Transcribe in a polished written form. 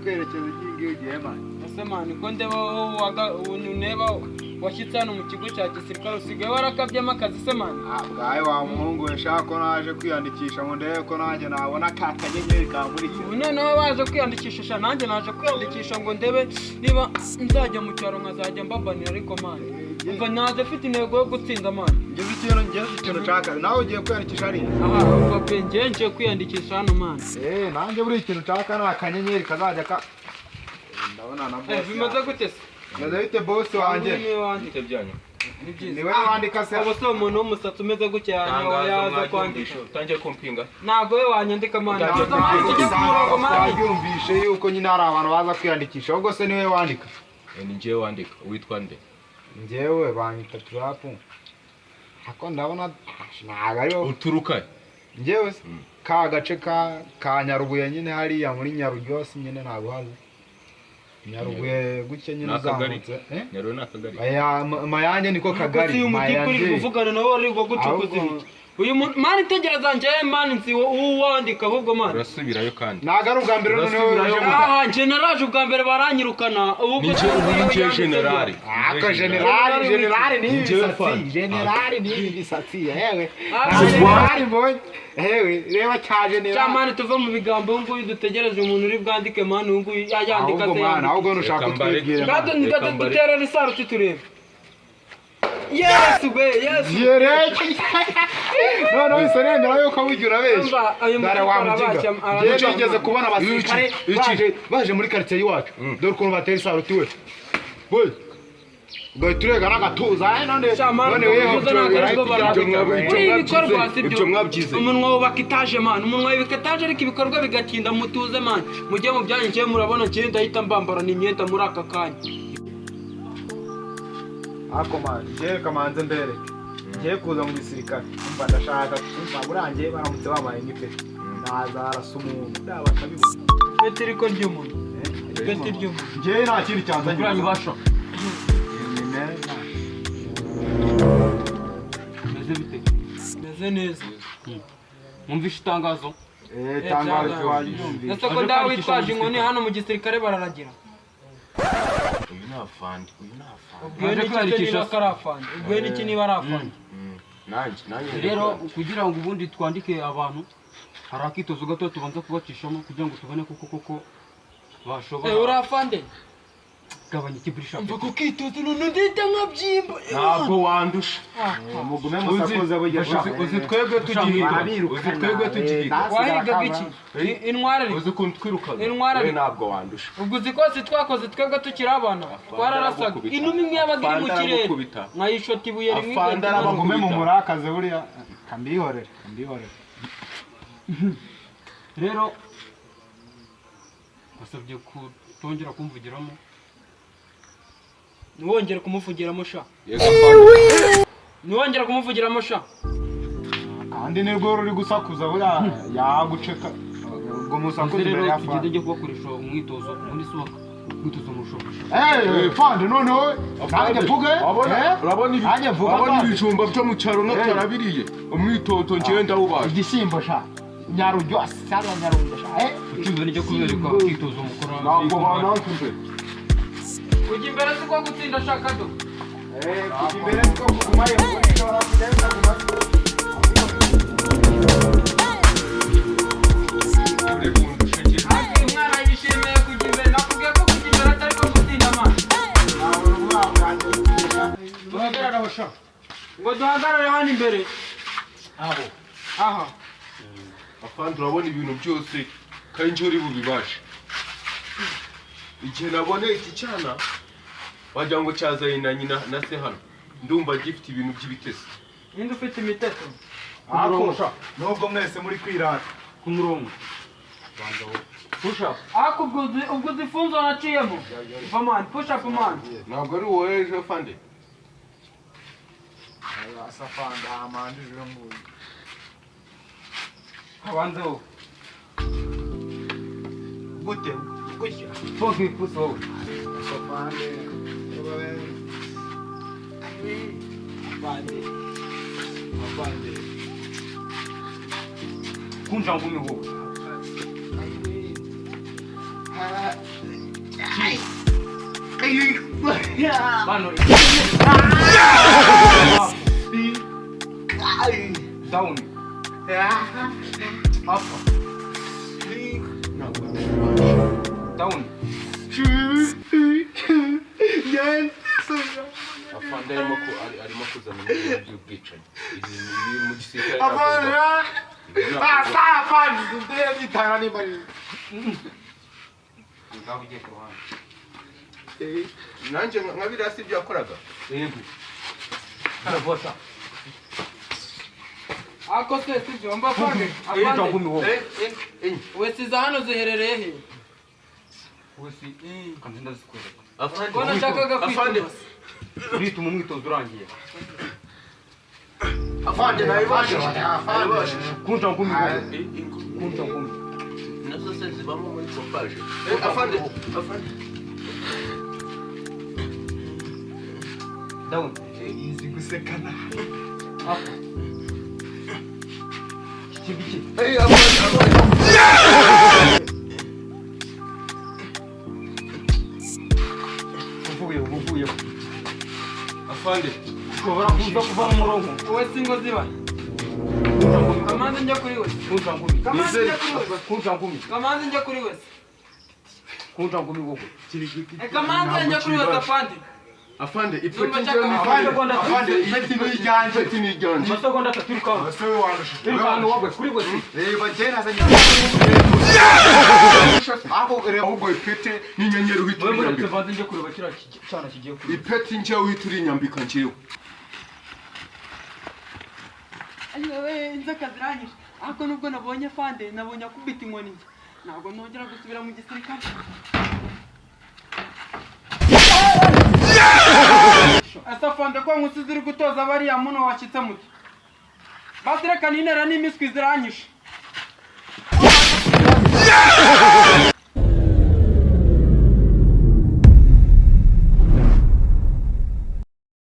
kwerekeza iyi ngiyi ugiye man? Ese man, ko ndeba uneba washyitse hano mu kigo cya gisirikare, usigaye warakabyemo akazi se man? Ah, bwawe wa muhungu we, nshaka ko naje kwiyandikisha ngo ndebe ko nanjye nabona ka kanyenyeri kamurikira. Ubu noneho waje kwiyandikisha sha, nanjye naje kwiyandikisha ngo ndebe niba nzajya mu cyaro nkazajya mbabanira. Ariko man, umva, naje mfite intego yo gutsinda, man. Ngize ikintu nshaka. Nawe ugiye kwiyandikisha hariya? Aha, umva pe, njye ngiye kwiyandikisha hano, man. Eh, nanjye buri ikintu nshaka ni akanyenyeri kazajya ka ndabona na boss. Bimeze gute se? Bimeze bite, boss wanjye? Niwe wandika. Bite byanyu? Ni byiza. Niwe wandika se? Ubu se umuntu w'umusatsi umeze gutya Tangazo yaza mwaryumvishe? kwandika? Utangiye kumpinga. Ntabwo we wanyandika, man. Utangiye Tuza, man, tujye ku murongo, man. Twabyumvishe yuko nyine hari abantu baza kwiyandikisha. Ahubwo se niwe wandika? Ni njyewe wandika. Witwa nde? Njyewe banyita Turapu, ako ndabona ntabwo ari wowe. Uturuka he? Njyewe se ka gace ka Nyarubuye nyine, hariya muri Nyaruryose nyine. Ntabwo hazi Nyarubuye gutya nyine? Ni akagari. Uzamutse, eh? Nyarubuye ni akagari. Aya Mayange niko kagari. Gusa uyu mutipe uri Mayange. kuvugana nawe wari gucukuza Ahubwo- ibiki? Uyu man, tegereza, njyewe man nzi uwo wandika ahubwo, man. Urasubirayo kandi. Ntabwo ari ubwa mbere noneho Urasubirayo. uje mu Aha njye naraje ubwa mbere baranyirukana, ubu Ni njye, ubu ni njye generali. Ako generali, generali ni ibi Njyewe bisatsi. fan. Generali ni ibi bisatsi, yewe. Ah, Nta generali mbonye, yewe, reba cya generali. Cya man, tuve mu bigambo, uyu nguyu dutegereze umuntu uri bwandike, man. Uyu nguyu yandika Ahubwo se? mwana, Yandika. ahubwo nushaka Reka mbare. utwibwire, Gato man. ni gato. Reka mbare. Dutere isaruti turebe. Yesu we, Yesu! Yereke noneho bisa nendera yuko burya urabeshya. Umva, ayo Dore wa mutipe mugiga. arabashya, Njyewe arabashya. nigeze kubona abasirikare Iki, iki. baje muri karitsiye y'iwacu. Dore ukuntu batera isaruti we we, ugahita urega n'agatuza. None Sha, man, none weho ubwo ntabwo aribwo barandika. Ibyo Buriya ibikorwa si ibyo mwabyize. Umunwa wubaka etaje, man, umunwa wubaka etaje, ariko ibikorwa bigatinda. Mutuze, man, mujye mu byanyu. Njyewe murabona njyewe ndahita mbambara imyenda muri aka kanya. Ako man, njyewe kamanze mbereke. Ngiye kuza mu gisirikare, umva, ndashaka, umva, burangiye baramutse bampaye nk'ipeti nazarasa umuntu ndaba bakabibona. Ipeti riko ry'umuntu, ipeti ry'umuntu. Njyewe nta kindi cyanzanye. Kuranyu basha. Ni meza. Meze bite? Meze neza. Mwumvishe itangazo? Eh, tangazo waryumvise. Ese ko ndawe witwaje inkoni, hano mu gisirikare bararagira? Uyu ni afande, uyu ni afande. Ubwiwe Baje n'iki se kwiyandikisha niba se? ari afande? Ubwiwe n'iki niba ari afande? Nanjye Rero kugira ngo ubundi twandike abantu, hari akitozo gato tubanza kubacishamo kugira ngo tubone koko koko bashobora. Eh, uri afande? Gabanya ikiburisha. Mva ku kitozo none ndahita nkabyimba. Ntabwo wandusha. Mugume musakuze burya sha. Uzi twebwe tugihiga, uzi twebwe tugihiga. Wahigaga iki? Intwara ariko. Uzi ukuntu twirukaga? Intwara We ariko. ntabwo wandusha. Ubwo uzi ko si twakoze twebwe tukiri abana, twararasaga. Aragukubita. Inuma imwe yabaga iri mu Afande kirere aragukubita. nkayishota ibuye rimwe Afande igahita imanuka. Mugume mu murakaze buriya, kambihorere, kambihorere. Rero basabye kutongera kumvugiramo. Ntiwongere kumuvugiramo sha. Yego afande. Ntiwongere kumuvugiramo sha. Kandi nirwo ruri gusakuza, buriya yaguceka ubwo musakuza Muze rero imbere ya tugende. fande. Njye kubakoresha umwitozo, ubundi si umwitozo mushobora. Eh, fande, noneho nanjye mvuge. Eh? Urabona ibi, Nanjye mvuga, urabona fande. ibijumba byo mu cyaro nkatarabiriye, umwitozo njyewe ndawubasha. Igishyimbo sha, Nyarujyo cyangwa Nyarujyo sha, eh. Ucyumva, nijya kubereka akitozo mukora. Ntabwo bananka imbere. Kujya imbere si ko gutsinda shakado. Eh, kujya imbere siko kugumayo, ushobora kujyayo ukagumayo. Ariko uyu mwana yishimiye kujya imbere. Nakubwiye ko kujya imbere atari ko gutsinda, man. Duhagarare aho sha. Ngo duhagarare hano imbere. Aho. Aha. Afande, urabona ibintu byose kandi njye uri bubibashe. Igihe naboneye iki cyana wagira ngo cyazanye na nyina na se hano, ndumva gifite ibintu by'ibitesi. Ninde ufite imiteto? Ako nubwo mwese muri kwirata. Ku murongo, push up. Ariko ubwo uzi ifunzo naciyemo. Va man, push up, man. Ntabwo ari wowe ejo afande. Asafanda hamandije uyu nguyu. Abanze wowe. Gute gutya? Funga ibipfunsi wowe. Asafande. Afande, afande, kunja ngumi wowe. Bano. Down. Up. Down. Afande arimo arimo kuzana ibintu by'ubwicanyi, ibi mu gisirikare. Afande. Ntabwo. Afande, nditanga nimba Ngaho ugiye ku ruhande. Nanjye nka biriya si ibyo yakoraga. Yego. Karavota. Ako se sibyo mba afande? Kunja Afande. ngumi wowe. Enye. Wese za hano ziherereye he? Wese kanzi ndazikwereka. Afande. Ko nashakaga Afande. kwituma. Urituma umwitozo urangiye. Afande, nabibashije, nabibashije. Kunja ngumi wowe. Kunja ngumi. Nazo se zibamo muri pompaje? Afande, afande. Down. Izi gusekana. Up. Iki ngiki. Afande, afande. Uvuyeho, uvuyeho. Afande. Ushobora kuza kuva mu murongo. Wese ingo ziba. Kunja ngumi. Kamanzi njya kuri wese. Kunja ngumi. Kamanzi njya kuri wese. Kunja ngumi. Kamanzi njya kuri wese. Kunja ngumi wowe. Kamanzi njya kuri wese, afande. Afande, ipeti Numva njyewe ni nshaka- Afande, afande, ipeti ni iryanjye. Ipeti ni iryanjye. Amasegonda 3 iri Ese wowe wandusha. Iri wowe kuri wese. Reba njye nazanye. Ako reba. Ahubwo ipeti n'inyenyeri uhita Wowe muretse urinyambika. mbanze njye kureba kiriya cyana kigiye kuri. Ipeti njyewe uhita urinyambika njyewe. Ayiwe, inzoka ziranyishe. Ariko nubwo nabonye afande, nabonye akubita inkoni njye. Ntabwo nongera gusubira mu gisirikare. Ese afande, ko nkusize uri gutoza bariya muno, washyitse muto? Basi reka ninera n'imiswi ziranyishe.